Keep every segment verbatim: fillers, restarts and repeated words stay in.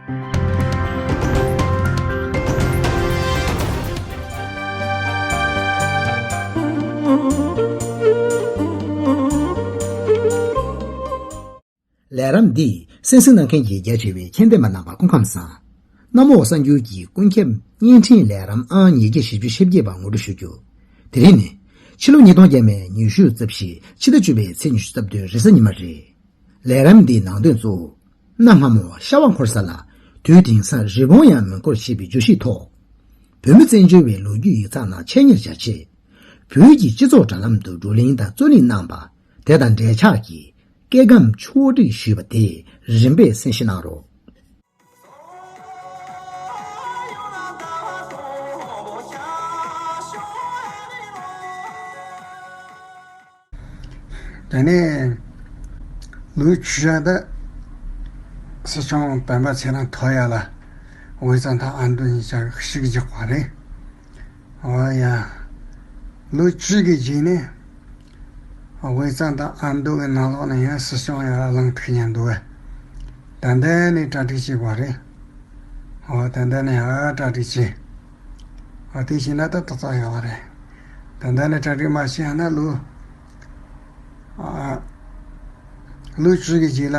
ལས་རིམ་འདི་གསན་གཟིགས་གནང་མཁན་གྱི་རྒྱ་ཆེ་བའི་མཁྱེན་ལྡན་པ་རྣམ་པ་སྐུ་ཁམས་བཟང་། གནམ་འོག་གསར་འགྱུར་གྱི་ཀུན་ཁྱབ་བརྙན་འཕྲིན་ལས་རིམ་ཨང་ཉིས་བརྒྱ་བཞི་བཅུ་ཞེ་བརྒྱད་པ་ངོ་སྤྲོད་ཞུ་རྒྱུ། དེ་རིང་ནི་ཕྱི་ལོ་ཉིས་སྟོང་བརྒྱ་མེད་ཉི་ཤུ་རྩ་བཞི་ཕྱི་ཟླ་བཅུ་པའི་ཚེས་ཉི་ཤུ་རྩ་བདུན་རེས་གཟའ་ཉི་མ་རེད། ལས་རིམ་འདིའི་ནང་དོན་གཙོ་བོ། གནའ་སྔ་མོ་ཤ་བ་འཁོར་ས་ལ་དུས་དེང་སང་རི་བོང་ཡང་མི་འཁོར་ཞེས་པའི་བརྗོད་གཞིའི་ཐོག་བོད་མི་བཙན་བྱོལ་བའི་ལོ་རྒྱུས་ཡིག་ཚགས་ནང་ཆེད་གཉེར་བྱ་ཆེད། བོད་ཀྱི་སྤྱི་ཚོགས་དྲ་ལམ་དུ་བགྲོ་གླེང་དང་རྩོད་གླེང་གནང་པ། དེ་དང་འབྲེལ་ཆགས་ཀྱི་སྐད་སྒམ་ཕྱོགས་སྒྲིག་ཞུས་པ་དེ་རིམ་པས་གསན་བཞེས་གནང་རོགས། དེ་ནས་ལོ་བཅུ་ཞག་ད་སྲིད་སྐྱོང་སྤེན་པ་ཚེ་རིང་ཐོབ་ཡ་ལ་དབུས་གཙང་དང་ཨ་མདོ་གཉིས་ཆར་ཤིག་རྒྱག་པ་རེད། འོ་ཡ། ལོ་བཅུ་གི་རྗེས་ནས་དབུས་གཙང་དང་ཨ་མདོ་གི་ནང་ལོགས་ནས་ཡང་སྲིད་སྐྱོང་ཡ་གླེང་ཐུག་མཁན་འདུག་བས། ད་ལྟ་ནས་གྲ་སྒྲིག་བྱེད་དགོས་རེད། འོ་ད་ལྟ་ནས་ཡང་གྲ་སྒྲིག་བྱེད། འོ་དེ་བྱས་ན་ད་ཏག་ཏག་ཡོད་རེད། ད་ལྟ་ནས་གྲ་སྒྲིག་མ་བྱས་ན་ལོ། ཨ། ལོ་བཅུ་གི་རྗེས་ལ།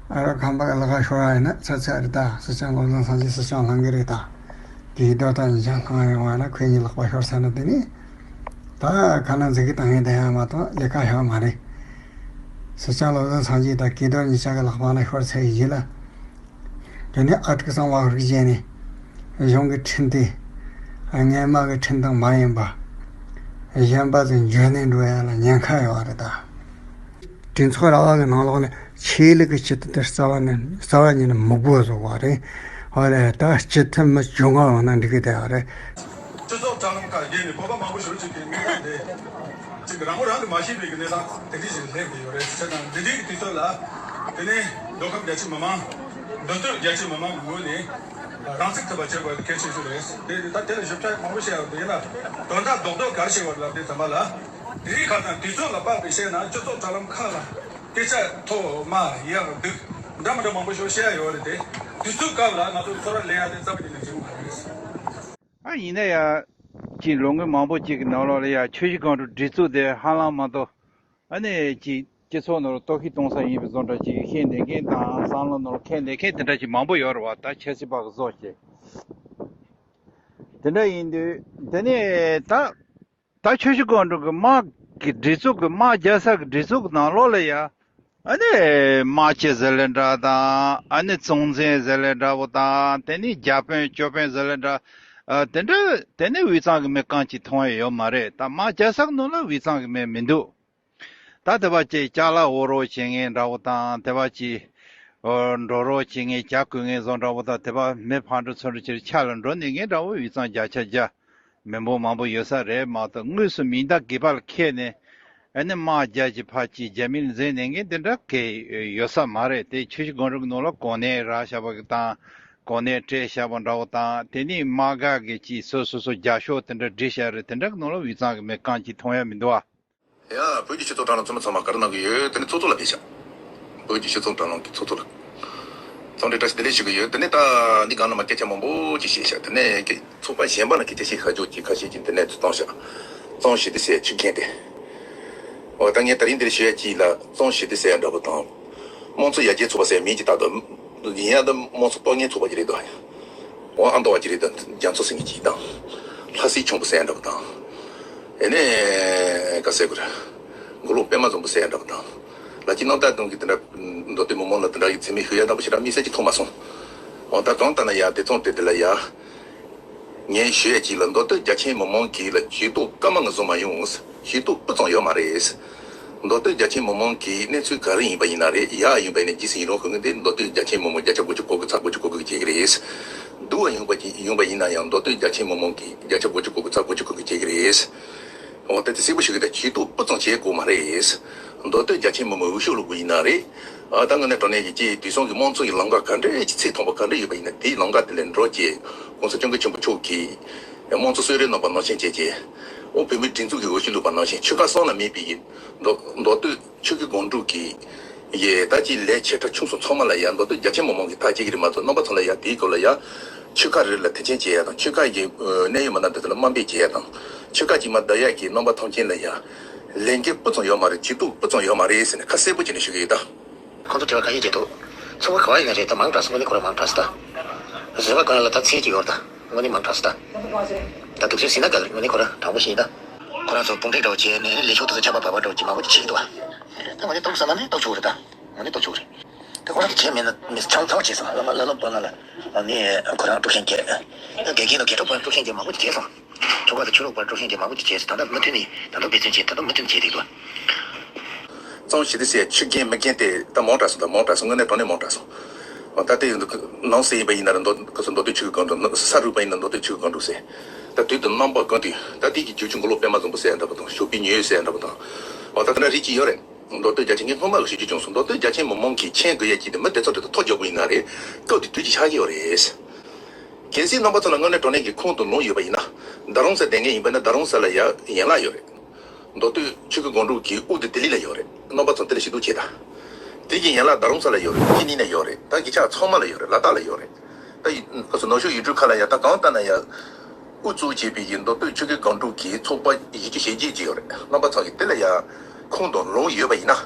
ཨ་རོགས་ཁམས་པ་གི་ལག་ཁ་ཤོར་བ་ཡིན་ན་ཚར་ཚར་རེད་ད། སྲིད་སྐྱོང་བློ་བཟང་སེང་གེ་སྲིད་སྐྱོང་ལྷང་གི་རེད་ད། དེའི་རྡོ་དང་ཉི་ཆ་ལྷང་ཡོང་བ་ན་ཁོས་ཉིད་ལག་པ་ཤོར་ཚར་ན་དེ་ནི། ད་ཁ་ན་འཛིན་གི་བཏང་ཡིན་ད་ཡང་མ་གཏོགས་ལས་ཀ་ཡོད་མ་རེད། སྲིད་སྐྱོང་བློ་བཟང་སེང་གེ་དང་གི་རྡོ་ཉི་ཆ་གི་ལག་པ་ན་ཤོར་ཚར་ཡི་རྗེས་ལ། དེ་ནས་ཨ་ཀྲུག་གསང་བ་རིགས་བྱས་ནས་གཞུང་གི་ཁྲིམས་དེ་སྔས་མ་གི་ཁྲིམས་དང་མ་ཡིན་པ་གཞན་པ་ཚོ་འཇོན་ནས་འགྲོ་ཡ་ལ་ཉེན་ཁ་ཡོད་རེད་ད། གྲོས་ཚོགས་ར་བ་གི་ནང་ལོགས་ལ་ཆོས་ལུགས་ཀྱི་སྤྱི་དོན་དེ་རྩ་བ་ནས་རྩ་བ་ཉིད་ནས་མི་དགོས་བཟོ་བ་རེད། ཧོ་ལེ་ད་སྤྱི་འཐུས་མི་བཅོ་ལྔ་ཡོང་ན་འགྲིག་གི་བསྡད་ཡོད་རེད། སྤྱི་ཚོགས་དྲ་ལམ་ཁག་བརྒྱུད་ནས་བོད་པ་མང་པོ་ཞིག་ཅིག་གིས་གནས་སྟངས་དེ་ཅིག་རང་ངོ་རང་གིས་མ་ཤེས་པའི་གནས་སྟངས་དེ་འདྲ་ཞིག་སླེབས་བསྡད་ཡོད་རེད། བྱས་ཙང་འདི་འདྲའི་དུས་ཚོད་ལ་དེ་ནས་མདོ་ཁམས་རྒྱ་ཆེའི་མི་མང་མདོ་སྟོད་རྒྱ་ཆེའི་མི་མང་གི་ངོས་ནས་རང་ཚུགས་ཐུབ་པ་བྱེད་དགོས་པ་གལ་ཆེ་ཤོས་རེད། དེ་ད་དེ་ལ་ཞིབ་ཕྲ་མང་པོ་བཤད་ཡོད་དེ་ཡིན་ན་དོན་དག་རྡོག་རྡོག་ག་རེ་བཤད་དགོས་རེད་ལབ་དུས་ཙམ་པ་ལ་དེ་རིགས་ཁག་དང་དུས་ཚོད་ལ་དཔག་པའི་བཤད་ན་སྤྱི་ཚོགས་དྲ་ལམ་ཁག་ལ་སྐད་ཆ་མཐོ་དམའ་ཡག་སྡུག་འདྲ་མི་འདྲ་མང་པོ་ཞིག་བཤད་ཡ་ཡོད་རེད། དེ་དུས་ཚོད་སྐབས་ལ་ང་ཚོ་ཚོར་བ་ལེན་ཡ་དེ་རྩ་བ་ཉིད་ནས་བྱེད་དགོས་པ་རེད། ཨ་ཡིན་ན་ཡང་། ཅིག་ལོ་ངོ་མང་པོ་ཅིག་གི་ནང་ལོགས་ལ་ཡང་ཆུ་བཞི་སྒང་དྲུག་སྒྲིག་འཛུགས་དེ་ཧ་ལམ་མ་གཏོགས་ཨ་ནི་ཅིག་སྤྱི་ཚོགས་ནང་ལ་གཏོར་བཤིག་གཏོང་ས་ཡིན་པའི་བཟོ་འདྲ་ཅིག་ཤེས་བསྡད་མཁན་དང་བསམ་བློ་ནང་ལ་འཁྱེར་བསྡད་མཁན་དེ་འདྲ་ཅིག་མང་པོ་ཡོད་རེད་བ། ད་ཆབ་སྲིད་པ་གི་བཟོ་བྱས་དེ་འདྲ་ཡིན་དུས་དེ་ནས་ད། ད་ཆུ་བཞི་སྒང་དྲུག་གི་དམག་གི་སྒྲིག་འཛུགས་ཀྱི་དམག་རྒྱག་ས་གི་སྒྲིག་འཛུགས་ཀྱི་ནང་ལོགས་ལ་ཡ། ཨ་ནི་དམག་སྤྱི་ཟེར་ལེ་འདྲ་དང་ཨ་ནི་གཙང་འཛིན་ཟེར་ལེ་འདྲ་བོ་དང་དེ་ནི་རྒྱ་དཔོན་ཅོ་དཔོན་ཟེར་ལེ་འདྲ། ཨ་དེ་འདྲ་དེ་ནི་དབུས་གཙང་གི་མི་རྐང་གཅིག་མཐོང་ཡ་ཡོད་མ་རེད། ད་དམག་རྒྱག་ས་གི་ནང་ལ་དབུས་གཙང་གི་མི་མི་འདུག་ད་དེ་བ་ཅིག་ཅ་ལག་དབོར་རོགས་བྱེད་མཁན་འདྲ་བོ་དང་དེ་བ་ཅིག་འགྲོ་རོགས་བྱེད་མཁན་ཇ་བསྐོལ་མཁན་བཟོ་འདྲ་བོ་དང་དེ་བ་མི་ཕར་འགྲོ་ཚུར་འགྲོ་ཕྱིར་ཆ་ལ་འགྲོ་ནས་མཁན་འདྲ་བོ་དབུས་གཙང་བརྒྱ་ཆ་བརྒྱ། མི་འབོར་མང་པོ་ཡོད་ས་རེད་མ་གཏོགས་དངོས་སུ་མིང་བརྡ་དགོས་པ་ལ་ཁེལ་ནས་ཨ་ནི་དམག་རྒྱག་གི་ཕར་གྱི་རྒྱ་མིར་འཛིང་ནས་མཁན་དེ་འདྲ་གས་ཡོད་ས་མ་རེད། དེ་ཆུ་བཞི་སྒང་དྲུག་གི་ནང་ལ་གོ་གནས་རག་བཞག་པ་གི་དང་གོ་གནས་སྤྲད་བཞག་པ་འདྲ་བོ་དང་དེ་ནས་དམག་སྒར་གི་ཅིག་སོ་སོ་སོ་རྒྱ་ཤོག་དེ་འདྲ་བསྒྲིགས་བཞག་རེད། དེ་འདྲ་གི་ནང་ལ་དབུས་གཙང་གི་མི་རྐང་གཅིག་མཐོང་ཡ་མི་འདུག་ཨ། ཡ། བོད་ཀྱི་སྤྱི་ཚོགས་དྲ་ལམ་བཙུན་མ་ཚང་མ་ག་རེ་གནང་གི་ཡོད། དེ་ནི་ཚོགས་གཙོ་ལ་ཕེབས་ཤག་བོད་ཀྱི་སྤྱི་ཚོགས་དྲ་ལམ་གྱི་ཚོགས་གཙོ་ལ། ཚོགས་འདུ་བཀྲ་ཤིས་བདེ་ལེགས་ཞུ་གི་ཡོད། དེ་ནས་ད་འདི་གང་ན་མ་སྐད་ཆ་མང་པོ་ཅིག་བཤད་ཤག་དེ་ནས་ཚོགས་པ་གཞན་པ་ལ་སྐད་ཆ་བཤད་ཤ་ཆོག་ཅིག་ཁ་ཤས་ཀྱིས་དེ་ནས་ཚོགས་བཏང་ཤག་གཙང་ཞི་བདེ་ཟེར་ཆུ་མཁན་དེ། འོ་ད་ངས་ད་རིང་འདིར་ཞུ་ཡ་ཅིག་ལ་གཙང་ཞི་བདེ་ཟེར་ཡ་འདྲ་པོ་དང་། དམངས་གཙོ་ཡར་རྒྱས་ཚོགས་པ་ཟེར་མིང་ཅིག་བཏགས་འདུག་ཡིན་ཡང་ད་དམངས་གཙོ་གཏོར་མཁན་ཚོགས་པ་ཅིག་རེད་འདུག་འོ་ཨ་མདོ་བ་ཅིག་རེད་འདུག་རྒྱ་མཚོ་ཟེར་མཁན་ཅིག་དང་། ལྷ་སའི་ཁྱུང་པོ་ཟེར་ཡ་འདྲ་པོ་དང་། ཨེ་ནས་ག་ཟེར་དགོས་རེད། མགོ་ལོག་པད་མ་འཛོམས་པོ་ཟེར་ཡ་འདྲ་པོ་དང་། ལ་ཅི་རྣམ་དག་དོན་གྱི་དེ་འདྲ་མདོ་སྟོད་མི་མང་ལ་དེ་འདྲ་གི་མཚན་སྨད་ཞུ་ཡ་འདྲ་པོ་ཞེ་དྲག་དམིགས་བསལ་ཅིག་མཐོང་མ་སོང་། འོ་ད་གང་ལྟར་ན་ཡ་དེ་ཚོང་དེ་དེ་ལ་ཡ། ངས་ཞུ་ཡ་ཅིག་ལ་མདོ་སྟོད་རྒྱ་ཆེན་མི་མང་གིས་ལ་ཇུས་གཏོགས་སྐར་མ་ང་བཟོ་མ་ཡོང་། ཇུས་གཏོགས་སྤུ་ཙམ་ཡོད་མ་རེད། མདོ་སྟོད་རྒྱ་ཆེན་མི་མང་གིས་གནས་ཚུལ་ག་རེ་ཡིན་པ་ཡིན་ན་རེད། ཡག་ཡིན་པ་ཡིན་ན་རྗེས་སུ་ཡི་རང་ཞུ་གི་འདི་མདོ་སྟོད་རྒྱ་ཆེན་མི་མང་བརྒྱ་ཆ་དགུ་བཅུ་གོ་དགུ་ཚེག་དགུ་བཅུ་གོ་དགུ་བྱེད་ཀྱི་རེད། སྡུག་པ་ཡིན་པ་ཅིག་ཡིན་པ་ཡིན་ན་ཡང་མདོ་སྟོད་རྒྱ་ཆེན་མི་མང་གིས་བརྒྱ་ཆ་དགུ་བཅུ་གོ་དགུ་ཚེག་དགུ་བཅུ་གོ་དགུ་བྱེད་ཀྱི་རེད། འོ་ད་དེ་གསལ་པོ་ཞིག་གི་ད་ཇུས་གཏོགས་སྤུ་ཙམ་བྱེད་དགོས་མ་རེད། མདོ་སྟོད་རྒྱ་ཆེན་མི་མང་འོས་ཤོག་བླུག་དགོས་ཡིན་ན་རེད། ཨ་ད་ང་ནས་དྲང་གནས་ཀྱི་ཅིག་དུས་སང་གི་དམངས་གཙོ་ཡི་ལམ་ཁ་ག་འདྲས་ཀྱི་ཚད་མཐོན་པོ་ག་འདྲས་ཡོད་པ་ཡིན་ན་དེའི་ལམ་ཁ་དེ་ལས་འགྲོ་བྱས་༸གོང་ས་༸སྐྱབས་མགོན་ཆེན་པོ་མཆོག་གིས་དམངས་གཙོ་གསོལ་རས་གནང་པ་ནང་བཞིན་བྱས་རྗེས། ཨོ་བོད་མིའི་སྒྲིག་འཛུགས་ཀྱི་འོས་ཤོག་བླུགས་པ་ནང་བཞིན་ཆོལ་ཁ་གསུམ་ལ་མེད་པའི་མདོ་མདོ་སྟོད་ཆོལ་ཁའི་སྒང་དྲུག་གི་ ཡེ་ད་ཅི་ལས་ཆེ་ཕྲ་ཆུང་གསུམ་ཚང་མ་ལ་ཡ་མདོ་སྟོད་རྒྱ་ཆེ་མི་མང་གི་ཐག་བཅད་ཀྱི་རེད་མ་གཏོགས། རྣམ་པ་ཚོ་ལ་ཡ་དེའི་སྐོར་ལ་ཡ་ཆོལ་ཁ་རེ་ལ་ཐེ་ཆེན་བྱེད་ཡ་དང་། ཆོལ་ཁ་གི་གནད་ཡོད་མི་སྣ་འདི་ཚོ་ལ་དམའ་འབེབས་བྱེད་ཡ་དང་། ཆོལ་ཁ་གཅིག་མ་བསྡད་ཡ་གི་རྣམ་པ་ཐམས་ཅད་ལ་ཡ་ལས་འགན་སྤུ་ཙམ་ཡོད་མ་རེད། བྱེད་ཐུབ་སྤུ་ཙམ་ཡོད་མ་རེད་ཟེར་ནས་ཁ་གསལ་པོ་བྱས་ནས་ཞུ་གི་ཡོད་ད། ཁོང་ཚོ་དྲི་བ་ཁ་ཤས་བྱེད་འདུག་ཚོགས་པ་ག་བ་ཡིན་ན་རེད། ད་མང་དྲགས་སོང་། དངོས་གནས་ཁོ་རང་མང་དྲགས་སོང་ད། བཟོད་པ་གང་ལ་ད་ཚད་ཅིག་ཡོད་རེད་ད། དངོས་གནས་མང་དྲགས་སོང་ད། ད་སྡུག་ཚོད་ཟིན་ན་ག་ལ་དངོས་གནས་ཁོ་རང་དྲང་པོ་ཞིག་ཡིན་ད། ཁོ་རང་ཚོ་དཔུང་སྒྲིག་འདྲ་བོ་བྱས་ནས་ལས་ཤོག་དེ་ཚོ་ཆར་པ་བབས་པ་འདྲ་བོ་ཅིག་མང་པོ་ཅིག་བྱེད་ཀྱི་འདུག་བ། ད་དངོས་གནས་སྡུག་བསམ་ན་ནི་སྡུག་ཆུང་རེད་ད། དངོས་གནས་སྡུག་ཆུང་རེད། ད་ཁོ་རང་གིས་བྱས་མེད་ན་མི་ཚང་ཚང་བྱས་སོང་། བླ་མ་བླ་སློབ་པ་ལ་ལ་ནི་ཁོ་རང་དཀྲུག་ཤིང་རྒྱག་དགེ་རྒན་དང་དགེ་ཕྲུག་པ་དཀྲུག་ཤིང་རྒྱག་མང་པོ་ཅིག་བྱས་སོང་། ཆོལ་ཁ་དང་ཆོས་ལུགས་པར་དཀྲུག་ཤིང་རྒྱག་མང་པོ་ཅིག་བྱས་སོང་། ད་ལྟ་མུ་མཐུད་ནས་ད་ལྟ་འབད་བརྩོན་བྱས། ད་ལྟ་མུ་མཐུད་བྱས་བསྡད་འདུག་གཙང་ཞི་བདེ་ཟེར་ཆོས་རྒྱུན་མི་རྒྱུན་དེ་ད་མང་དྲགས་སོང་། ད་མང་དྲགས་སོང་། དངོས་གནས་དྲང་གནས་མང་དྲགས་སོང་། ད་ལྟའི་ནང་སྲིད་ཡིན་པ་ཡིན་ན་རེད། མདོ་ཁོ་ཚོ་མདོ་སྟོད་ཆོལ་ཁའི་སྒང་དྲུག། ས་རུབ་པ་ཡིན་ན་མདོ་སྟོད་ཆོལ་ཁའི་སྒང་དྲུག་ཟེར། ད་དུས་དང་རྣམ་པ་གང་དུ་ད་ལྟའི་གི་བརྗོད་བྱ་མགོ་ལོག་པད་མ་བཟང་པོ་ཟེར་འདྲ་པོ་དང་། ཞོགས་པའི་ཉི་འོད་ཟེར་འདྲ་པོ་དང་། འོ་ད་དེ་འདྲ་རིགས་གཅིག་ཡོད་རེད། མདོ་སྟོད་རྒྱ་ཆེ་ངས་སྔོན་མ་གི་ཞུ་རྒྱུ་བྱུང་སོང་། མདོ་སྟོད་རྒྱ་ཆེ་མི་མང་གིས་མཁྱེན་དགོས་ཡ་གཅིག་དེ་མི་དེ་ཚོ་དེ་དང་ཐག་རྒྱག་པ་ཡིན་ན་རེད། སྐབས་དེ་དུས་ཀྱི་ཆགས་ཀྱི་ཡོད་རེད། གལ་སྲིད་རྣམ་པ་ཚོ་ལ་དངོས་གནས་དྲང་གནས་ཀྱི་ཁུངས་དང་ལུང་ཡོད་པ་ཡིན་ན། རྡ་རམ་ས་ལ་བསྡད་མཁན་ཡིན་པ་ན་རྡ་རམ་ས་ལ་ཡ་ཡན་ལག་ཡོད་རེད། མདོ་སྟོད་ཆོལ་ཁའི་སྒང་དྲུག་གི་དབུ་དེ་ལྡི་ལི་ལ་ཡོད་རེད། རྣམ་པ་ཚོ་དེ་ལ་ཞིབ་འཇུག་བྱེད་དང་། དེ་གི་ཡན་ལག་རྡ་རམ་ས་ལ་ཡོད་རེད། ཁེ་ནི་ལ་ཡོད་རེད། ད་གི་ཆ་ཚང་མ་ལ་ཡོད་རེད། ལ་དྭགས་ལ་ཡོད་རེད། ད་ཡི་ཁོ་ཚོ་ནུབ་ཕྱོགས་ཡུལ་གྲུ་ཁག་ལ་ཡ་ད་གང་ལྟར་ན་ཡ་དབུ་བཙུགས་བྱས་པའི་གི་མདོ་སྟོད་ཆོལ་ཁའི་སྒང་དྲུག་གི་ཚོགས་པ་བཞི་བཅུ་ཞེ་བརྒྱད་ཅིག་ཡོད་རེད། རྣམ་པ་ཚོ་གི་དེ་ལ་ཡ་ཁུངས་དང་ལུང་ཡོད་པ་ཡིན་ན།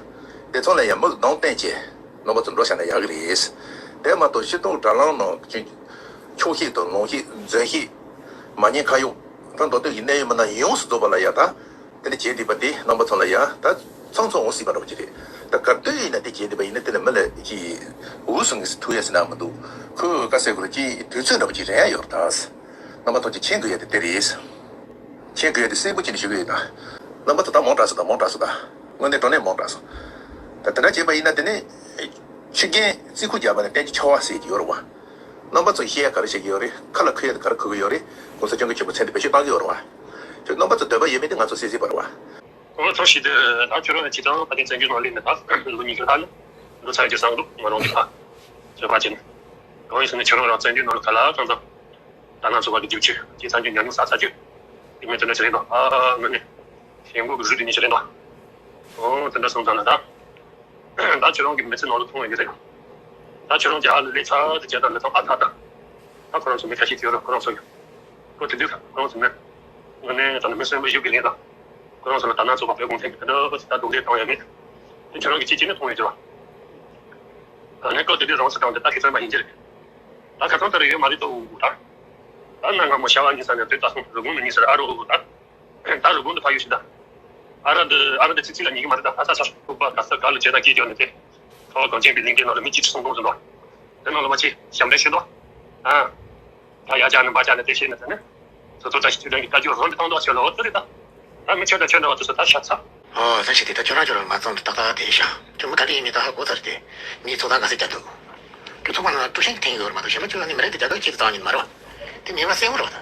དེ་ཚོ་ལ་ཡ་མིག་གདོང་བསྟན་བྱས་རྣམ་པ་ཚོ་འགྲོ་བཞག་ན་ཡག་གི་རེད། དེ་མ་གཏོགས་སྤྱི་ཚོགས་དྲ་ལམ་ནང་ཆོག་ཤེས་དང་ལོང་ཤེས་རྫུན་ཤེས་མ་ཉེས་ཁ་གཡོག་ད་མདོ་སྟོད་ཀྱི་གནད་ཡོད་མི་སྣ་ཡོངས་སུ་རྫོགས་པ་ལ་ཡ་ད་དེ་འདྲ་བྱས་བསྡད་པ་དེ་རྣམ་པ་ཚོ་ལ་ཡ་ད་ཚང་ཚང་འོང་སྲིད་པ་འདྲ་པོ་ཅིག་རེད། ད་ག་དུས་ཡིན་ན་དེ་བྱས་བསྡད་པ་ཡིན་ན་དེ་ལ་མི་ལ་ཅིག་འུ་སུ་ངེས་སུ་ཐུག་ཡ་ཟེར་ན་མི་འདུག་ཁོས་ཁ་གསལ་ཁོ་ལ་ཅིག་དུས་ཚོད་འདྲ་པོ་ཅིག་རན་ཡ་ཡོད་རེད་ད། རྣམ་པ་ཚོ་ཅིག་མཁྱེན་དགོས་ཡ་དེ་དེ་རེད། མཁྱེན་དགོས་ཡ་དེ་གསལ་པོ་བྱས་ནས་ཞུ་གི་ཡོད་ད། རྣམ་པ་ཚོ་ད་མང་དྲགས་སོང་ད། མང་དྲགས་སོང་ད། དངོས་གནས་དྲང་གནས་མང་དྲགས་སོང་། ད་དེ་འདྲ་བྱས་པ་ཡིན་ན་དེ་ནི་ཆོས་རྒྱལ་བརྩི་བཀུར་རྒྱག་པ་ནི་བསྟན་བཅོས་ཆེ་བ་ཟེར་གྱི་ཡོད་རེད་བ། རྣམ་པ་ཚོ་བཤད་ཡ་ག་རེ་བཤད་ཀྱི་ཡོད་རེད། ཁ་ལ་འཁུར་ཡ་དེ་ག་རེ་འཁུར་གྱི་ཡོད་རེད། གོང་ས་སྐྱབས་མགོན་ཆེན་པོ་མཚན་དེ་བེད་སྤྱོད་བཏང་གི་ཡོད་རེད་བ། ཁྱོད་རྣམ་པ་ཚོ་འདོད་པ་ཡོད་མེད་དེ་ང་ཚོ་གསལ་གསལ་པ་རེད་བ། ཨོ་ཚང་ཞིག་དེ་ད་ཁྱོད་རང་ཅི་དང་ཕ་དེ་བཙན་བྱོལ་ནང་སླེབས་ནས་ད་ལོ་ཉི་ཤུ་ལྷག་ནི་འགྲོ་ཚར་གྱི་བསམ་འདུག་ང་རང་གི་ད་ཚོད་དཔག་བྱས་ནས། གང་ཡིན་ཟེར་ན་ཁྱོད་རང་རང་བཙན་བྱོལ་ནང་ལ་ག་ལ་གང་ཚང་། ད་ང་ཚོ་བར་གྱི་རྒྱུག་ཆུ་དེ་ཚང་གི་ཉམས་མྱོང་བསགས་ཚར་རྒྱུ། དེ་མིན་དེ་འདྲ་ཞིག་རེད་འདུག་ཨ་ཨ་ངོ་ནས་ཞེན་ཁོག་གི་རུས་དེ་ནི་ཞིག་རེད་འདུག་ཨོ་དེ་འདྲ་སོང་ཙང་ན་ད། ད་ཁྱོད་རང་གི་མི་ཚེ་ནང་ལ་མཐོང་བའི་ཡོད་རེད། ད་ཁྱོད་རང་རྒྱ་གར་ལ་སླེབས་ཚར་དེ་རྒྱ་དར་ལ་ཐང་ཨ་ཐག་ད། ད་ཁོ་རང་ཚོ་མི་ཁ་ཤས་ཅིག་ཡོད་རེད། ཁོ་རང་ཚོ་ཡོད། ཁོ་དེ་དུས་ཁོ་རང་ཚོ་མི་ངོ་ནས་ད་ནི་མི་གསོན་པོ་ཞིག་གི་ལས་ད། ཁོ་རང་ཚོ་ལ་ད་ནང་ཚོ་བ་བོད་གུང་ཁྲན་གྱི་དེ་འདྲ་ཅིག་ད་རྡུང་རྡེག་བཏང་ཡོད་མེད། དེ་ཁྱོད་རང་གི་ཅི་ཅི་ནས་མཐོང་ཡོད་ཀྱི་རེད། ད་ནི་སྐབས་དེ་དུས་རང་ཚོ་དང་དེ་ད་ཁེ་བཙན་པ་ཡིན་གྱི་རེད། ད་ཁ་སང་ལྟར་ཡོད་མ་རེད་དོ། ད་ད་ནང་སྔ་མོ་ཤ་བ་ཉིན་ས་ནས་དུས་ད་སོང་རུ་དགོང་ནས་ཉིན་སར་ཨ་རོ་ད། ད་རུ་དགོང་དུ་ཕ་ཡུལ་ཞིག་ད། ཨ་ར་འདི་ཨ་ར་འདི་ཚིག་ཚིག་ལ་ཉིན་གྱི་མ་རེད་ད། ད་ས་ས་ཤོག་པ་ག་ས་ག་ལ་བྱེད་ད་སྐྱེས་ཀྱང་ནི་དེ། ཁ་བ་གངས་ཅན་པའི་གླིང་གའི་ནང་ལ་མི་གཅིག་གིས་གསུང་གཏོང་ཟིན་ཏོ། དེ་ནང་ལ་མ་ཆེ་ཞབས་འདྲེན་ཞུ་ཏོ། ཨ། ད་ཡ་ཅག་ནི་འབའ་ཅག་ནི་དེ་བཤད་ནི་དེ་ནི། སོ་སོ་བཀྲ་ཤིས་ཆོས་སྒྲོན་གྱི་བཀའ་བརྒྱུད་རང་གི་བཏང་དོ་ཆོས་ལ་འོ་དེ་རེད་ད། ད་མི་ཆོས་དང་ཆོས་འདྲ་བ་དེ་ཚོ་ད་ཤ་ཚ། ཨོ་ད་ཤི་དེ་ད་ཁྱོད་རང་ཁྱོད་རང་མ་ཚང་དུ་ཏག་ཏག་དེ་ཤ། ཁྱོད་མི་ག་དེ་ཡིན་མིན་ད་ཧ་གོ་ཚར་ཏེ། ངས་ཚོགས་ཐང་ག་ཚད་རྒྱབ་འདུག་ཁྱོད་ཚོགས་པ་ནང་ལ་དཀྲུག་ཤིང་ཐེངས་ཡོད་རེད་མ་གཏོགས་གཞན་པ་ཁྱོད་ལ་ནི་མི་རེད་དེ། རྒྱ་གར་ཁྱེད་ཚོ་ཚང་ཉིད་མ་རེད་བ། དེ་ངེས་པ་གསལ་པོ་རེད་བ་ད།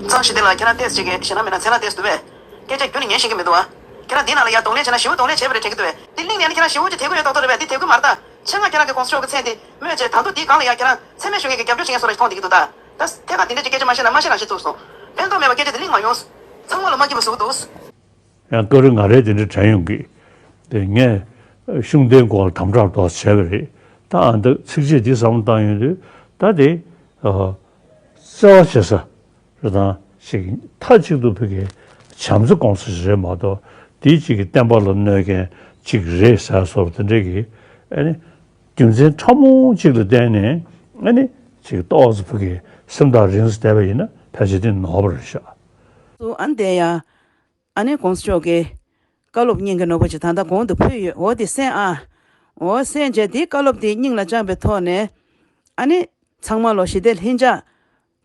གཙང་ཞི་བདེ་ལགས་ཁྱེད་རང་ཏོག་ཙམ་ཅིག་གིས་ཞེད་སྣང་མེད་ན་མཚན་ལ་ཏོག་ཙམ་འདུག་པས། སྐད་ཆ་ཁྱོན་ནས་ཉན་ཤེས་ཀྱི་མི་འདུག་བ། ཁྱེད་རང་འདི་ནང་ལ་ཡར་གདོང་ལེན་བྱས་ན་ཞི་བོ་གདོང་ལེན་བྱས་པ་རེད་དྲན་གྱི་འདུག་པས། དེ་གླེང་ནས་ནི་ཁྱེད་རང་ཞི་བོ་ཅིག་དེ་གོ་ཡོད་མདོག་མདོག་རེད་པས། དེ་དེ་གོ་མ་རེད་ད། ཆེད་མངགས་ཁྱེད་རང་གི་གོང་ས་མཆོག་གི་མཚན་དེ་སྨོས་བྱས་ད་དུང་དེའི་སྒང་ལ་ཡར་ཁྱེད་རང་མཚན་སྨད་ཞུ་མཁན་གྱི་རྒྱབ་སྐྱོར་བྱེད་མཁན་བཟོ་འདྲ་ཞིག་མཐོང་བསྡད་ཀྱི་འདུག་ད། ད་ཐད་ཀར་དེ་འདྲ་ཅིག་སྐད་ཆ་མ་བཤད་ན་མ་བཤད་རང་བཤད་ཚུགས་སོང་། ཕན་ཐོགས་མེད་པ་སྐད་ཆ་དེ་གླེང་མ་ཡོང་། ཚང་མ་ལ་མ་སྐྱིད་པ་བཟོ་གི་འདུག་ཡང་སྐབས་རེ་ང་རང་དེ་འདྲ་དྲན་ཡོང་གི། དེ་ངས་ཤུགས་ལྡན་སྐོར་ལ་དམ་དྲག་ཏོག་ཙམ་བྱས་པ་རེད། ད་ཨ་འདི་ཚིགས་བཅད་འདི་བསམ་བློ་བཏང་ཡོང་དུས་ད་དེ་ཨ་བརྩེ་བ་བྱེད་ས་རེད་དང་ཞིག་མཐའ་གཅིག་ཏུ་ཕ་གིའི་བྱམས་བརྩེ་སྐོང་ས་ཞིག་རེད་མ་གཏོགས། དེའི་གཅིག་གི་བསྟན་པ་ལ་གནོད་མཁན་གཅིག་རེད་ཟེར་བཟོ་འདྲ་དེ་འདྲ་གི་ཨ་ནི་རྒྱུ་མཚན་ཕྲ་མོ་གཅིག་ལ་བརྟེན་ནས་ཨ་ནི་ཅིག་ཏོག་ཙམ་ཕ་གིའི་སེམས་ཐག་རིང་ས་བསྡད་པ་ཡིན་ན་ཕལ་ཆེར་དེ་ནོར་བ་རེད་ཤག་སོ་ཨ་འདས་ཡ། ཨ་ནི་གོང་ས་མཆོག་གིས་བཀའ་སློབ་སྙིང་གི་ནོར་བུ་ཅིག་ད་ལྟ་གོང་དུ་ཕུལ་ཡོད། འོ་དེ་གསན་ཨ། འོ་གསན་བྱས་དེའི་བཀའ་སློབ་དེ་སྙིང་ལ་བཅངས་པའི་ཐོག་ནས། ཨ་ནི་ཚང་མ་ལོ་ཞི་བདེ་ལྷིང་འཇགས་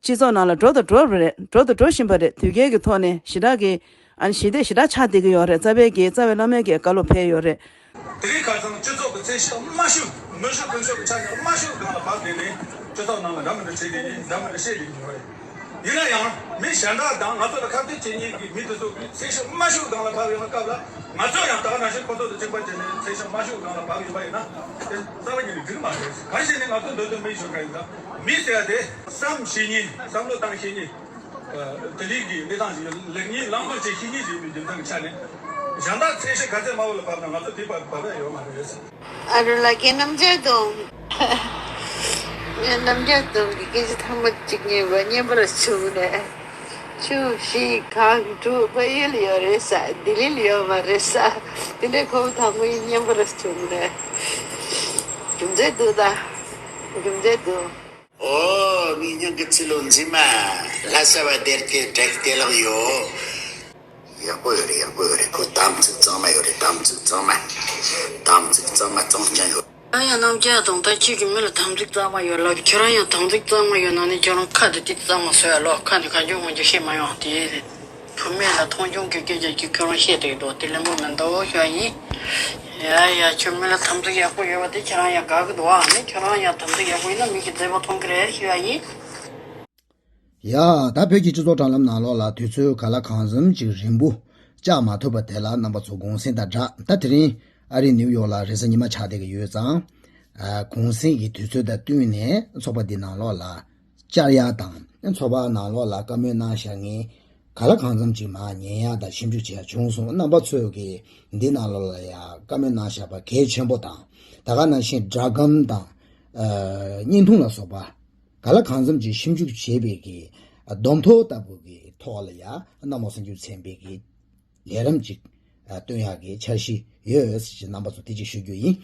སྤྱི་ཚོགས་ནང་ལ་འགྲོ་དང་འགྲོ་རེད། འགྲོ་དང་འགྲོ་བཞིན་པ་རེད། དུས་རྒྱུན་གྱི་ཐོག་ནས་ཞི་དྲག་གི་ཨ་ནི་ཞི་བདེ་ཞི་དྲག་ཆགས་བསྡད་ཀྱི་ཡོད་རེད། རྩ་བའི་གི་རྩ་བའི་བླ་མའི་གི་བཀའ་སློབ་ཕེབས་ཡོད་རེད། དེ་རིང་ཁ་སང་སྤྱི་ཚོགས་ཀྱི་ཚད་གཞི་དམའ་ཤོས་མི་ཤོག་དཔོན་ཤོག་གི་ཆ་ནས་དམའ་ཤོས་སྒང་ལ་བབས་བསྡད་ནས་སྤྱི་ཚོགས་ནང་ལ་འདྲ་མི་འདྲ་བྱེད་བསྡད་ཡིན། འདྲ་མི་འདྲ་བཤད་བསྡད་ཀྱི་ཡོད་རེད། ཡིན་ན་ཡང་མི་གཞན་དག་དང་ང་ཚོ་ལ་ཁ་གཏད་བྱེད་མཁན་གྱི་མི་དེ་ཚོ་གི་ཚད་གཞི་དམའ་ཤོས་སྒང་ལ་བབས་ཡོང་བའི་སྐབས་ལ་ང་ཚོ་ཡང་ད་ག་ནང་བཞིན་ཁོ་ཚོ་དང་གཅིག་པ་བྱས་ནས་ཚད་གཞི་དམའ་ཤོས་སྒང་ལ་བབས་ཡོད་པ་ཡིན་ན་དེ་རྩ་བ་ཉིད་ནས་འགྲིག་མ་རེད། གང་ཞིག་ནས་ང་ཚོ་འདོད་དོན་མི་ཤོད་མཁན་ཡིན་ཙང་མི་ཟེར་ཡ་དེ་བསམ་ཤེས་མཁན་བསམ་བློ་བཏང་ཤེས་མཁན། དེ་རིགས་ཀྱི་གནས་སྟངས་ཤིག་ལེགས་ཉེས་བླང་དོར་བྱེད་ཤེས་མཁན་ཞིག་ཡིན་པའི་རྒྱུ་མཚན་གྱི་ཆ་ནས་ གཞན་དག་ཚད་གཞི་ག་ཚད་དམའ་བོ་ལ་བབས་ན་ང་ཚོ་དེ་བབས་བབས་ཡ་ཡོད་མ་རེད། ཨ་རོ་ལགས་ཀྱིས་རྣམ་རྒྱལ་དང་། ངས་རྣམ་རྒྱལ་དང་གི་སྐད་ཆ་ཐེངས་མ་གཅིག་ཉན་པ་སྙན་པོ་ར་བྱུང་ནས། ཆུ་བཞི་གངས་དྲུག་ཕ་ཡུལ་ཡོད་རེད་ས། ལྡི་ལི་ལ་ཡོད་མ་རེད་ས། དེ་འདྲའི་ཁོ་བོ་དང་པོ་ཡིན་སྙན་པོ་ར་བྱུང་ནས། རྒྱུ་མཚན་འདུག་ད། རྒྱུ་མཚན་འདུག། ཨོ། མི་ཉག་གི་ཚི་ལོ་འཛིན་མ། ལྷ་ས་བ་སྡེར་ཁའི་བྲག་དེ་ལག་ཡོད། ཡག་པོ་ཡོད་རེད། ཡག་པོ་ཡོད་རེད། ཁོ་དམ་ཚིག་གཙང་མ་ཡོད་རེད། དམ་ཚིག་གཙང་མ། དམ་ཚིག་གཙང་མ་གཙང་རྐྱང་ཡོད། ང་ཡང་རྣམ་རྒྱལ་དང་ད་ཁྱེད་ཀྱི་མི་ལ་དམ་ཚིག་གཙང་མ་ཡོད་ལབ། ཁྱེད་རང་ཡང་དམ་ཚིག་གཙང་མ་ཡོད་ན་ནི་ཁྱེད་རང་ཁ་དེ་དེ་གཙང་མ་བཟོ་ཡ་ལོ། ཁ་ནས་གང་བྱུང་མང་བྱུང་བཤད་མ་ཡོང་དེ། བུད་མེད་ལ་མཐོང་ཆུང་གི་སྐད་ཆ་ཅིག་ཁྱོད་རང་བཤད་བསྡད་འདུག། དེ་ལན་པོ་མི་འདུག་ཞུ་བ་ཡིན། ཡ་ཡ། ཁྱོད་མི་ལ་དམ་ཚིག་ཡག་པོ་ཡོད་པ་དེ་ཁྱེད་རང་ཡང་དགའ་གི་འདུག་ཨ། ནི་ཁྱོད་རང་ཡང་དམ་ཚིག་ཡག་པོ་ཡིན་ན་མི་གི་མཛེས་པོ་མཐོང་གི་རེད་ཞུ་བ་ཡིན། ཡ། ད་བོད་ཀྱི་སྤྱི་ཚོགས་དྲ་ལམ་ནང་ལོགས་ལ་དུས་ཚོད་ག་ལ་གང་འཚམ་ཅིག་རིང་པོ་བཅག་མ་ཐུབ་པ་དེ་ལ་རྣམ་པ་ཚོ་དགོངས་སེལ་དང་སྦྲགས། ད་དེ་རིང་ཨ་རིའི་ནིའུ་ཡོག་ལ་རེས་གཟའ་ཉི་མ་ཆགས་བསྡད་ཀྱི་ཡོད་ཙང་། ཨ། གུང་སེང་གི་དུས་ཚོད་དང་བསྟུན་ནས་ཚོགས་པ་འདི་ནང་ལོགས་ལ་བཅར་ཡ་དང་། ཚོགས་པ་ནང་ལོགས་ལ་བཀའ་མོལ་གནང་བཞག་མཁན་ག་ལ་གང་འཚམ་ཅིག་མར་ཉན་ཡ་དང་ཞིབ་འཇུག་བྱེད་ཡ་བྱུང་སོང་། རྣམ་པ་ཚོས་ཀྱིས་འདི་ནང་ལོགས་ལ་ཡ་བཀའ་མོལ་གནང་བཞག་པ་གལ་ཆེན་པོ་དང་། ད་ག་ནང་བཞིན་སྒྲ་སྒམ་དང་། ཨ། བརྙན་ཐུང་ལ་སོགས་པ་ག་ལ་གང་འཚམ་ཅིག་ཞིབ་འཇུག་བྱས་པའི་གི་སྡོམ་ཐོ་ལྟ་བུ་གི་ཐོག་ལ་ཡ་གནམ་འོག་སྲིན་བྱུས་ཚན་པའི་གི་ལས་རིམ་ཅིག་སྟོན་ཡག་གི་འཆར་གཞི་ཡོད་ཟེར་ཞིག་རྣམ་པ་ཚོ་དེ་ཅིག་ཞུ་རྒྱུ་ཡིན།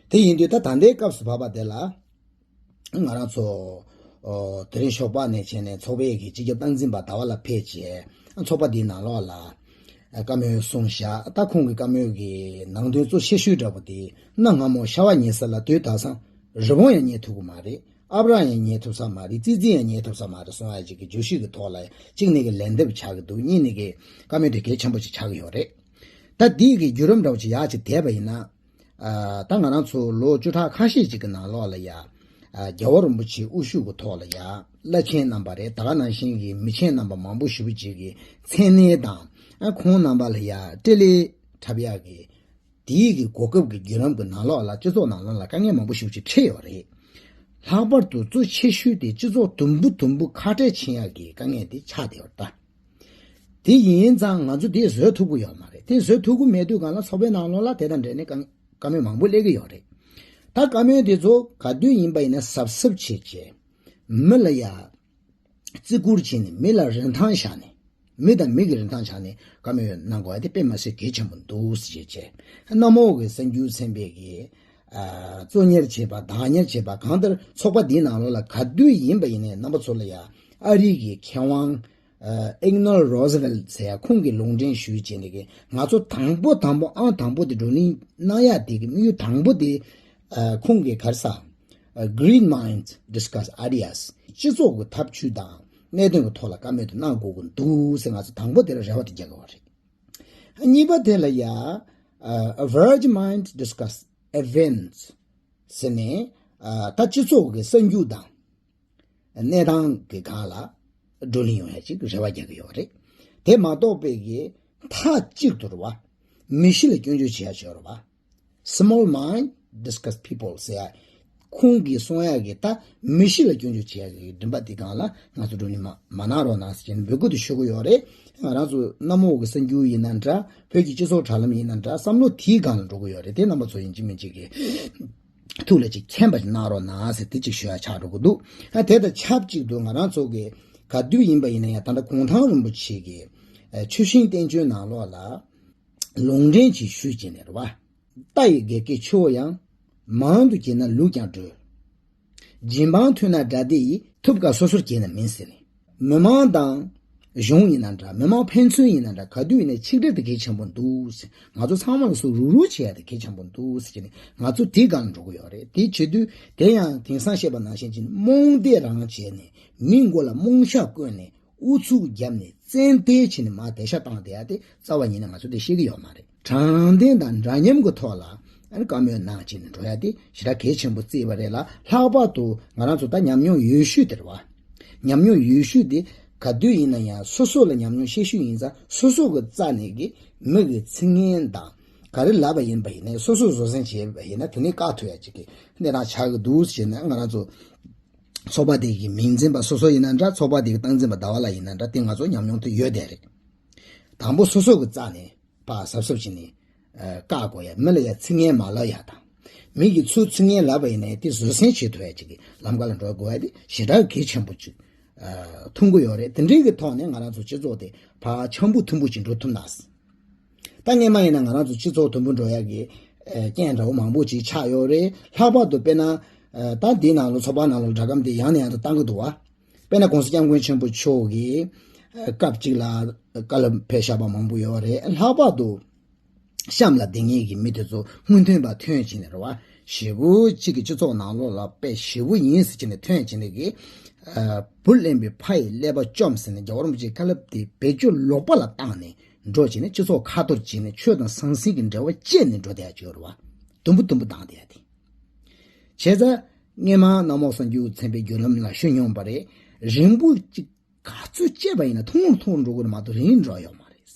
དེ་ཡིན་དུས་ད་ད་ལྟའི་སྐབས་སུ་བབས་པ་དེ་ལ་ང་རང་ཚོ། ཨོ། དེ་རིང་ཞོགས་པ་ནས་བྱས་ནས་ཚོགས་པའི་གི་སྤྱི་ཁྱབ་སྟངས་འཛིན་པ་ཟླ་བ་ལགས་ཕེབས་བྱས་ཚོགས་པ་འདིའི་ནང་ལོགས་ལ་བཀའ་མོལ་གསུངས་བཞག། ད་ཁོང་གི་བཀའ་མོལ་གི་ནང་དོན་གཙོ་ཆེ་ཤོས་འདྲ་པོ་དེ། གནའ་སྔ་མོ་ཤ་བ་ཉེ་ས་ལ་དུས་དག་སང་རི་བོང་ཡང་རྙེད་ཐུབ་ཀྱི་མ་རེད། ཨབ་ར་ཡང་རྙེད་ཐུབ་ས་མ་རེད། ཙི་ཙི་ཡང་རྙེད་ཐུབ་ས་མ་རེད་གསུང་ཡ་ཅིག་གི་བརྗོད་གཞི་གི་ཐོག་ལ་གཅིག་ནས་གི་ལན་འདེབས་ཆགས་ཀྱི་འདུག། གཉིས་ནས་གི་བཀའ་མོལ་དེ་གལ་ཆེན་པོ་ཞིག་ཆགས་ཀྱི་ཡོད་རེད། ད་འདི་གི་བརྒྱུད་རིམ་འདྲ་བོ་ཅིག་ཡག་ཅིག་བསྡད་པ་ཡིན་ན། ཨ། ད་ང་རང་ཚོ་ལོ་བཅུ་ཕྲག་ཁ་ཤས་ཅིག་གི་ནང་ལོགས་ལ་ཡ། ཨ། རྒྱལ་བ་རིན་པོ་ཆེའི་དབུ་བཞུགས་ཀྱི་ཐོག་ལ་ཡ་བླ་ཆེན་རྣམ་པ་རེད། ད་ག་ནང་བཞིན་གྱི་མི་ཆེན་རྣམ་པ་མང་པོ་ཞེ་པོ་ཅིག་གི་མཚན་གནས་དང་། ཨ། ཁོང་རྣམ་པ་ལ་ཡ་སྤྲེལ་ལད་འཁྲབ་ཡག་གི་དེའི་གི་གོ་སྐབས་ཀྱི་བརྒྱུད་རིམ་གྱི་ནང་ལོགས་ལ་སྤྱི་ཚོགས་ནང་ལོགས་ལ་དཀའ་ངལ་མང་པོ་ཞེ་པོ་ཅིག་འཕྲད་ཡོད་རེད། ལྷག་པར་དུ་གཙོ་ཆེ་ཤོས་དེ་སྤྱི་ཚོགས་དུམ་བུ་དུམ་བུ་ཁ་བྲལ་ཕྱིན་ཡག་གི་དཀའ་ངལ་དེ་ཆགས་བསྡད་ཡོད་རེད་ད། དེ་ཡིན་ཙང་ང་ཚོ་དེ་བཟོད་ཐུབ་ཀྱི་ཡོད་མ་རེད། དེ་བཟོད་ཐུབ་ཀྱི་མེད་དུས་སྒང་ལ་ཚོགས་པའི་ནང་ལོགས་ལ་དེ་དང་འབྲེལ་ནས་བཀའ་བཀའ་མོལ་མང་པོ་སླེབས་ཀྱི་ཡོད་རེད། ད་བཀའ་མོལ་དེ་ཚོ་ག་དུས་ཡིན་པ་ཡིན་ན་གཟབ་གཟབ་བྱས་བྱས་མི་ལ་ཡ་བརྩི་བཀུར་བྱས་ནས། མི་ལ་རིན་ཐང་བཞག་ནས། མི་དང་མི་གི་རིན་ཐང་བཞག་ནས་བཀའ་མོལ་གནང་དགོས་ཡ་དེ་དཔེ་མ་སྲིད་གལ་ཆེན་པོ་འདུག་ཟེར་བྱས་བྱས། གནམ་འོག་གི་གསར་འགྱུར་ཚན་པས་ཀྱིས། ཨ། གཙོ་གཉེར་བྱས་པ་བདག་གཉེར་བྱས་པ་གང་ལྟར་ཚོགས་པ་འདིའི་ནང་ལོགས་ལ་ག་དུས་ཡིན་པ་ཡིན་ནའི་རྣམ་པ་ཚོ་ལ་ཡ་ཨ་རི་གི་མཁས་དབང་། ཨ། ཨིག་ནོར་རོ་སི་ཝེལ་ཟེར་ཡ་ཁོང་གིས་ལུང་འདྲེན་ཞུས་བྱས་ནས་ཀྱི་ང་ཚོ་དང་པོ་དང་པོ་ཨང་དང་པོ་དེ་བགྲོ་གླེང་གནང་ཡ་དེ་གི་དམིགས་ཡུལ་དང་པོ་དེ། ཨ། ཁོང་གིས་ག་རེ་ཟེར། ཨ། Great minds discuss ideas། སྤྱི་ཚོགས་ཀྱི་ཐབས་བྱུས་དང་གནད་དོན་གྱི་ཐོག་ལ་བཀའ་མོལ་དུ་གནང་དགོས་ཀྱི་འདུག་ཟེར་ང་ཚོ་དང་པོ་དེ་ལ་རེ་བ་དེ་རྒྱག་གི་ཡོད་རེད། གཉིས་པ་དེ་ལ་ཡ། ཨ། Average minds discuss events ཟེར་ནས། ཨ། ད་སྤྱི་ཚོགས་ཀྱི་གསར་འགྱུར་དང་གནས་སྟངས་ཀྱི་སྒང་ལ་བགྲོ་གླེང་ཡོང་ཡ་ཅིག་རེ་བ་རྒྱག་གི་ཡོད་རེད། དེ་མ་གཏོགས་པའི་གི་མཐའ་གཅིག་ཏུ་རེད་བ། མི་གཤིས་ལ་སྐྱོན་བརྗོད་བྱེད་ཡ་ཅིག་ཡོད་རེད་བ། Small mind discuss people ཟེར་ཡ། ཁོང་གིས་གསུང་ཡ་གི་ད་མི་གཤིས་ལ་སྐྱོན་བརྗོད་བྱེད་ཡ་གི་མགྲིན་པ་དེ་སྒང་ལ་ང་ཚོ་བགྲོ་གླེང་མ་མ་གནང་རོགས་གནང་ཟེར་བྱས་ནས་འབོད་སྐུལ་དུ་ཞུ་གི་ཡོད་རེད། ང་རང་ཚོ་གནམ་འོག་གི་གསར་འགྱུར་ཡིན་ན་འདྲ། བོད་ཀྱི་སྤྱི་ཚོགས་དྲ་ལམ་ཡིན་ན་འདྲ། བསམ་བློ་དེའི་སྒང་ལ་འགྲོ་གི་ཡོད་རེད། དེ་རྣམ་པ་ཚོ་ཡིན་གཅིག་མིན་གཅིག་གི་ཐུགས་ལ་ཅིག་མཁྱེན་པ་ཅིག་གནང་རོགས་གནང་ཟེར་དེ་ཅིག་ཞུ་ཡ་ཆགས་འགྲོ་གི་འདུག། ཨ། དེ་དང་ཆབས་ཅིག་ཏུ་ང་རང་ཚོ་གི་ག་དུས་ཡིན་པ་ཡིན་ན་ཡང་ད་ལྟ་གུང་ཐང་རིན་པོ་ཆེ་གི་ཆུ་ཤིང་བསྟན་བཅོས་ནང་ལོགས་ལ་ལུང་འདྲེན་ཅིག་ཞུས་བྱས་ནས་རེད་བ། རྟ་ཡི་སྒེག་གི་ཆུ་བོ་ཡང་། མང་དུ་སྐྱེས་ན་ལུག་ཀྱང་སྒྲོལ། རྗེ་འབངས་མཐུན་ན་དགྲ་སྡེ་ཡི། ཐུབ་དཀའ་སོ་སོར་གྱེས་ན་མིན་ཟེར་ནས། མི་མང་དང་གཞུང་ཡིན་ན་འདྲ། མི་མང་ཕན་ཚུན་ཡིན་ན་འདྲ། ག་དུས་ཡིན་ན་ཆིག་སྒྲིལ་དེ་གལ་ཆེན་པོ་འདུག་ཟེར། ང་ཚོ་ཚང་མ་ལ་སུ་རུག་རུག་བྱེད་ཡ་དེ་གལ་ཆེན་པོ་འདུག་ཟེར་གྱི་ནས་ང་ཚོ་དེའི་སྒང་ལ་འགྲོ་གི་ཡོད་རེད། དེ་བྱེད་དུས་དེ་ཡང་དེང་སང་བཤད་པ་ནང་བཞིན་གྱི་རྨོངས་དད་རང་བྱས་ནས་མི་མགོ་ལ་རྨོངས་ཞག་བསྐོན་ནས། ཨུ་ཚུགས་བརྒྱབ་ནས་བཙན་ཏེ་བྱས་ནས་མར་དེད་ཤག་བཏང་བསྡད་ཡ་དེ་རྩ་བ་ཉིད་ནས་ང་ཚོ་དེ་ཤེས་ཀྱི་ཡོད་མ་རེད། དྲང་བདེན་དང་འདྲ་མཉམ་གྱི་ཐོག་ལ་ཨ་ནི་བཀའ་མོལ་གནང་བྱས་ནས་འགྲོ་ཡ་དེ་ཞེ་དྲག་གལ་ཆེན་པོ་བརྩིས་པ་རེད་ལ། ལྷག་པར་དུ་ང་རང་ཚོ་ད་ཉམས་མྱོང་ཡོད་ཤོས་དེ་རེད་བ། ཉམས་མྱོང་ཡོད་ཤོས་དེ་ག་དུས་ཡིན་ན་ཡང་སོ་སོ་ལ་ཉམས་མྱོང་ཤེས་ཤོས་ཡིན་ཙང་། སོ་སོ་གི་རྩ་ནས་ཀྱི་མི་གི་ཚིག་ངན་དང་ག་རེ་ལབ་པ་ཡིན་པ་ཡིན་ནའི་སོ་སོ་བཟོད་བསྲན་བྱས་པ་ཡིན་ན་དེ་ནས་བཀག་ཐུབ་ཡ་ཅིག་གི་གནས་སྟངས་ཆགས་ཀྱི་འདུག་ཟེར་ན། ང་རང་ཚོ་ཚོགས་པ་དེ་གི་མིང་འཛིན་པ་སོ་སོ་ཡིན་ན་འདྲ། ཚོགས་པ་དེ་གི་སྟངས་འཛིན་པ་ཟླ་བ་ལགས་ཡིན་ན་འདྲ། དེ་ང་ཚོ་ཉམས་མྱོང་དེ་ཡོད་བསྡད་རེད། དང་པོ་སོ་སོ་གི་རྩ་ནས་ པ་གཟབ་གཟབ་བྱས་ནས་བཀག་དགོས་ཡ། མི་ལ་ཡ་ཚིག་ངན་མ་ལབ་ཡ་དང་། མི་གིས་ཚུར་ཚིག་ངན་ལབ་པ་ཡིན་ནའི་དེ་བཟོད་བསྲན་བྱེད་ཐུབ་ཡ་ཅིག་གི་ལམ་ཁ་ལ་འགྲོ་དགོས་ཡ་དེ་ཞེ་དྲག་གལ་ཆེན་པོ་ཅིག་མཐོང་གི་ཡོད་རེད། དེ་འདྲའི་གི་ཐོག་ནས་ང་རང་ཚོ་སྤྱི་ཚོགས་དེ་ཕར་འཆམ་པོ་མཐུན་པོ་ཅིག་འགྲོ་ཐུབ་ན། ད་སྔས་མ་ཡིན་ན་ང་རང་ཚོ་སྤྱི་ཚོགས་དུམ་བུ་འགྲོ་ཡ་གི་རྐྱེན་འདྲ་བོ་མང་པོ་ཅིག་ཆགས་ཡོད་རེད། ལྷག་པར་དུ་དཔེར་ན་ད་འདི་ནང་ལོ་ཚོགས་པ་ནང་ལོ་སྒྲ་སྒམ་དེ་ཡང་ནས་ཡང་དུ་བཏང་གི་འདུག་བ། དཔེར་ན་༸གོང་ས་༸སྐྱབས་མགོན་ཆེན་པོ་མཆོག་གིས་སྐབས་གཅིག་ལ་བཀའ་སློབ་ཕེབས་བཞག་པ་མང་པོ་ཡོད་རེད། ལྷག་པར་དུ་གཤམ་ལ་བསྡད་མཁན་གྱི་མི་དེ་ཚོ་སྔོན་ཐོན་པ་ཐོན་བྱས་ནས་རེད་བ། ཞེ་པོ་གཅིག་གི་སྤྱི་ཚོགས་ནང་ལོགས་ལ་དཔེ་ཞེ་པོ་ཡིན་ཟེར་བྱས་ནས་ཐོན་བྱས་ནས་གི་བུ་ལེན་པའི་ཕ་ཡི་ཀླད་པ་བཅོམ་ཟེར་ནས་རྒྱལ་བ་རིན་པོ་ཆེའི་བཀའ་སློབ་དེ་བེད་སྤྱོད་ལོག་པ་ལ་བཏང་ནས་འགྲོ་བྱས་ནས་སྤྱི་ཚོགས་ཁ་གཏོར་བྱས་ནས་ཆོས་དང་ཟང་ཟིང་གི་འབྲེལ་བ་བཅད་ནས་འགྲོ་བསྡད་ཡ་ཅིག་ཡོད་རེད་བ། དུམ་བུ་དུམ་བུ་བཏང་བསྡད་ཡ་དེ། བྱས་ཙང་སྔས་མ་གནམ་འོག་གསར་འགྱུར་ཚན་པའི་བརྒྱུད་ལམ་ལ་ཞུ་མྱོང་པ་རེད། རིང་པོ་ཅིག་ག་ཚོད་བཅད་པ་ཡིན་ན་ཐུང་རུ་ཐུང་རུ་འགྲོ་གི་རེད་མ་གཏོགས་རིང་རུ་འགྲོ་ཡོད་མ་རེད།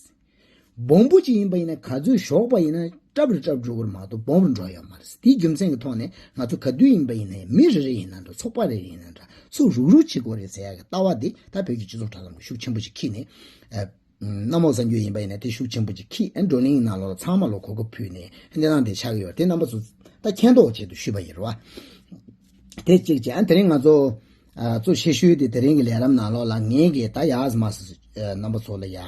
སྦོམ་པོ་ཅིག་ཡིན་པ་ཡིན་ན་ག་ཚོད་ཞོགས་པ་ཡིན་ན་སྲབ་རུ་སྲབ་འགྲོ་གི་རེད་མ་གཏོགས་སྦོམ་རུ་འགྲོ་ཡོད་མ་རེད། དེའི་རྒྱུ་མཚན་གྱི་ཐོག་ནས་ང་ཚོ་ག་དུས་ཡིན་པ་ཡིན་ན་མི་རེ་རེ་ཡིན་ན་འདྲ། ཚོགས་པ་རེ་རེ་ཡིན་ན་འདྲ། ཚུར་རུག་རུག་བྱེད་དགོས་རེད་ཟེར་ཡ་གི་ལྟ་བ་འདི་ད་བོད་ཀྱི་སྤྱི་ཚོགས་དྲ་ལམ་གྱི་ཤུགས་ཆེན་པོ་ཞིག་འཁྱེར་ནས། གནམ་འོག་གསར་འགྱུར་ཡིན་པ་ཡིན་ན་དེ་ཤུགས་ཆེན་པོ་ཅིག་འཁྱེར། བགྲོ་གླེང་ནང་ལོགས་ལ་ཚང་མ་ལ་གོ་སྐབས་ཕུལ་ནས་གནས་སྟངས་དེ་ཆགས་ཀྱི་ཡོད་རེད། དེ་རྣམ་པ་ཚོ་ད་མཁྱེན་རྟོགས་ཆེད་དུ་ཞུས་པ་ཡིན་རེད་བ། དེ་གཅིག་བྱས། ཨ་དེ་རིང་ང་ཚོ་ཨ་གཙོ་ཆེ་ཤོས་དེ་དེ་རིང་གི་ལས་རིམ་ནང་ལོགས་ལ་ངས་གི་ད་ཡག་མ་སི་རྣམ་པ་ཚོ་ལ་ཡ་ཨ་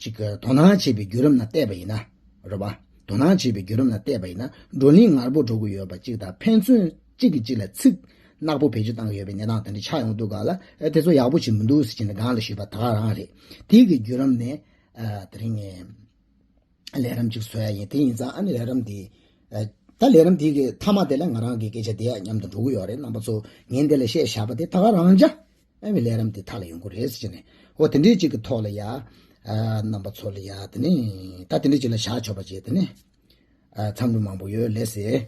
ཅིག་དོ་སྣང་བྱེད་པའི་བརྒྱུད་རིམ་ནང་བལྟས་པ་ཡིན་ན་རེད་བ། དོ་སྣང་བྱེད་པའི་བརྒྱུད་རིམ་ལ་བལྟས་པ་ཡིན་ན་བགྲོ་གླེང་ངར་པོ་འགྲོ་གི་ཡོད་པ་གཅིག་དང་། ཕན་ཚུན་གཅིག་གིས་གཅིག་ལ་ཚིག་ནག་པོ་བེད་སྤྱོད་བཏང་གི་ཡོད་པའི་གནས་སྟངས་དེ་འདྲ་ཆགས་ཡོང་དུས་ག་ལ་ཨེ་དེ་ཚོ་ཡག་པོ་ཞིག་མི་འདུག་ཟེར་གྱིན་སྒང་ལ་ཞུས་པ་ད་ག་རང་རེད། དེ་གི་བརྒྱུད་རིམ་ནས་ཨ་དེ་རིང་ངས་ལས་རིམ་ཅིག་བཟོ་ཡ་ཡིན། དེ་ཡིན་ཙང་ཨ་ནི་ལས་རིམ་དེ་ཨ་ད་ལས་རིམ་དེ་གི་མཐའ་མ་དེ་ལ་ང་རང་གི་སྐད་ཆ་དེ་ཡ་མཉམ་དུ་འགྲོ་གི་ཡོད་རེད། རྣམ་པ་ཚོ་ངས་འདི་ལ་བཤད་བཞག་པ་དེ་ད་ག་རང་འཇགས། ཨ་ནི་ལས་རིམ་དེ་མཐའ་ལ་ཡོང་གི་རེད་ཟེར་གྱིན་ནས། འོ་དེ་འདྲའི་ཅིག་གི་ཐོག་ལ་ཡ། ཨ་རྣམ་པ་ཚོ་ལ་ཡ་དེ་ནི་ད་དེ་འདྲའི་ཅིག་ལ་བཞག་ཆོག་པ་བྱས། དེ་ནི་ཨ་འཚམས་འདྲི་མང་པོ་ཡོད། ལགས་སེ།